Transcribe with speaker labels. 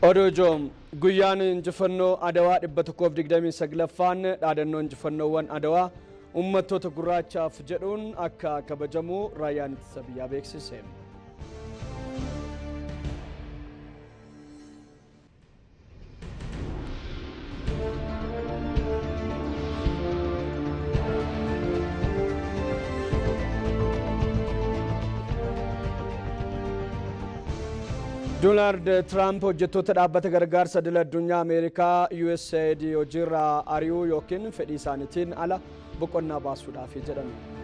Speaker 1: Oduu ijoo guyyaan injifannoo Adawaa 129ffaan dhaadannoo injifannoowwan Adawaa uummattoota gurraachaaf jedhuun akka kabajamu raayyaan ittisa biyyaa beeksise. Doonaald Tiraamp hojjettoota dhaabbata gargaarsa idil addunyaa Ameerikaa USAID hojiirraa ari'uu yookiin fedhii isaaniitiin ala boqonnaa baasuudhaaf jedhame.